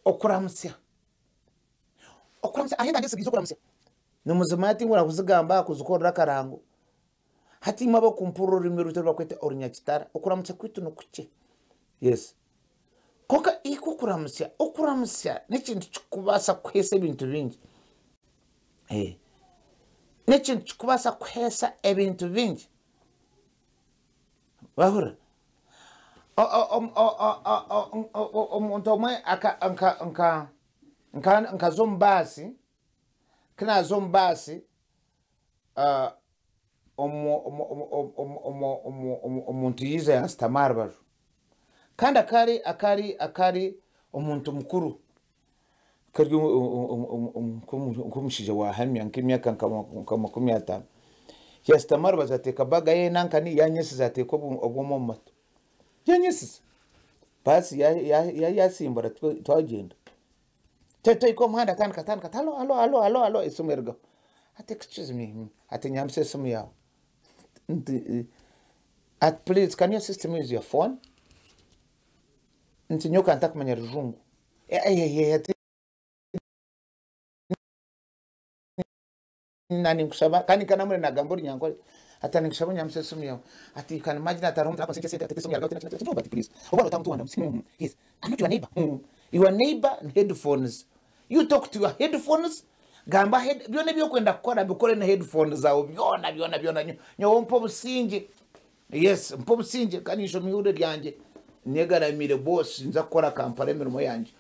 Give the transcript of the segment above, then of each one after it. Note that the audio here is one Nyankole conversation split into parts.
Okuramutsya. Okuramutsya hariho enganda ezitsigaire okuramutsya. Ni muzima hati ngu orakuzigamba aha kuzikorera akarango. Hati imwe abakumpurira orurimi rwaitu oru barikweta orunyakitara, okuramutsya kwaitu ni kukye. Yes. Kwonka itwe okuramutsya, okuramutsya n'ekintu kirikubaasa kukuheesa ebintu bingi. N'ekintu kirikubaasa kukuheesa ebintu bingi. Wahurira? Omuntu omwe nkaza omu baasi, ku naaza omu baasi, omuntu yaija yanshutama aha rubaju. Kandi akaba ari omuntu mukuru, akaba ari nk'omushaija waahamya nk'emyaka nka 50. Yaashutama aha rubaju ateeka baaga ye nankani yanyesiza ateeka obwoma omu matu. Yanyesiza, baasi yaatsimbura twagyenda. Twahika omu muhanda atandika atandika ati halo halo halo halo halo esimu erugaho. Ati excuse me, ati nyambisa esimu yaawe. Nti ati please can you assist me with your phone? Nti nyowe ka ntakumanya rujungu. Ati ninkushaba kandi nka namwe nagamba orunyankore ati ninkushaba onyambise esimu yawe ati you can imagine ati hariho omuntu sente ati esimu yawe no but please oba otamuntu wandamutsa yes I'm not your neighbor your neighbor ni headphones you talk to your headphones gamba byona ebi orikwenda kukora bikore na headphones zaawe byona byona byona nyowe mpa obusingye yes mpa obusingye kandi nshoma eihurire ryangye nyegaramiire boss nza kukora kampala emirimo yangye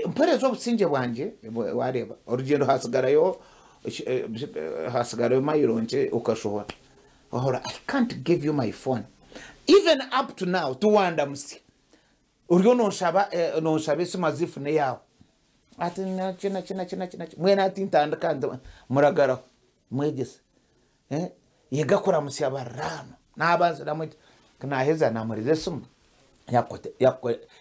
Mpereza obusingye bwangye wareeba orugyendo hatsigarayo hatsigarayo mayiro nkye okashohora wahurira I can't give you my phone even up to now tiwandamutsya oriyo nonshaba nonshaba esimu as if n'eyaawe ati naki naki naki naki naki mbwenu hati ntandika muragaraho mwegyese yega kuramutsya abariraano nabanza namwegyesa ku naaheza naamuheereza esimu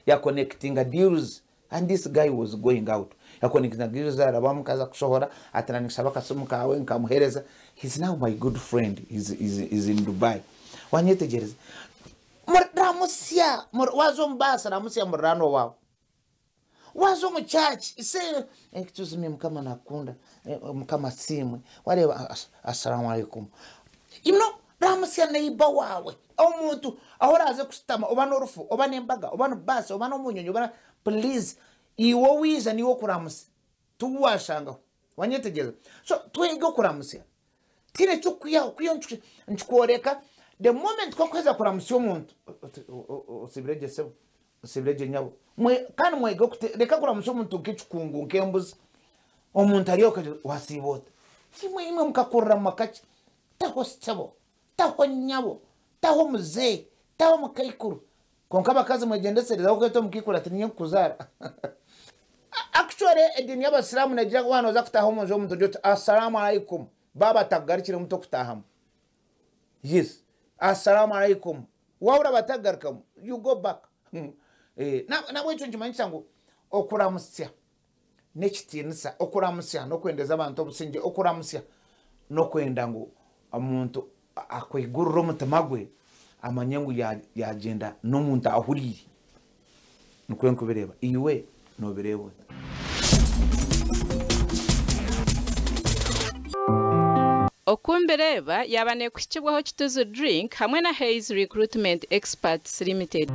yaakonekitinga deals and this guy was going out yaakonekitinga deals arabamu nkaza kushohora ati naanye akasimu kaawe nkamuheereza he is now my good friend he is in Dubai wanyetegyereza ramutsya waaza omu baasi ramutsya muriraanwa waawe. Waaza omu church say excuse me mukama nakukunda mukama asiimwe wareeba assalamu alaikum you know ramutsya neighbour waawe omuntu ahu oraaze kushutama oba n'orufu oba n'embaga oba ni baasi oba n'omunyonyi oba please iwe owaija niiwe okuramutsya tiwe waashangaho wanyetegyereza so twege okuramutsya tihaine ekirikukwihaho kwihaho nikikworeka the moment ku orikuheza kuramutsya omuntu oti osiibire gye sebo Nsibire gye nyabo. Mwe, kandi mwege okute, reka kuramutsya omuntu nk'ekikungu, nk'embuzi. Omuntu ari okagira oti, wasiiba ota? Imwe, imwe mukakurira mu maka ki? Taho sebo, taho nyabo, taho muzeeyi, taho mukaikuru. Kwonka abakazi mwegyendesereze ahabw'okweta omukaikuru ati niinye nkukuzaara. Actually ediini y'abasiraamu neegira ngu waaba nooza kutaaha omu nju y'omuntu ogire oti Assalaamu alaikum, baaba batakugarukiremu tokutaahamu. Yes, Assalaamu alaikum. Wahurira batagarukamu you go back. Nahabwekyo nikimanyisa ngu okuramutsya n'ekitiinisa, okuramutsya n'okwendeza abantu obusingye, okuramutsya n'okwenda ngu omuntu akwigurire omutima gwe amanye ngu yagyenda n'omuntu ahuriire. Nikwo nkubireeba. Iwe noobireeba ota? Oku mbireeba yaaba neekuhikibwaho Kituzu Drink hamwe na Hays Recruitment Experts Limited.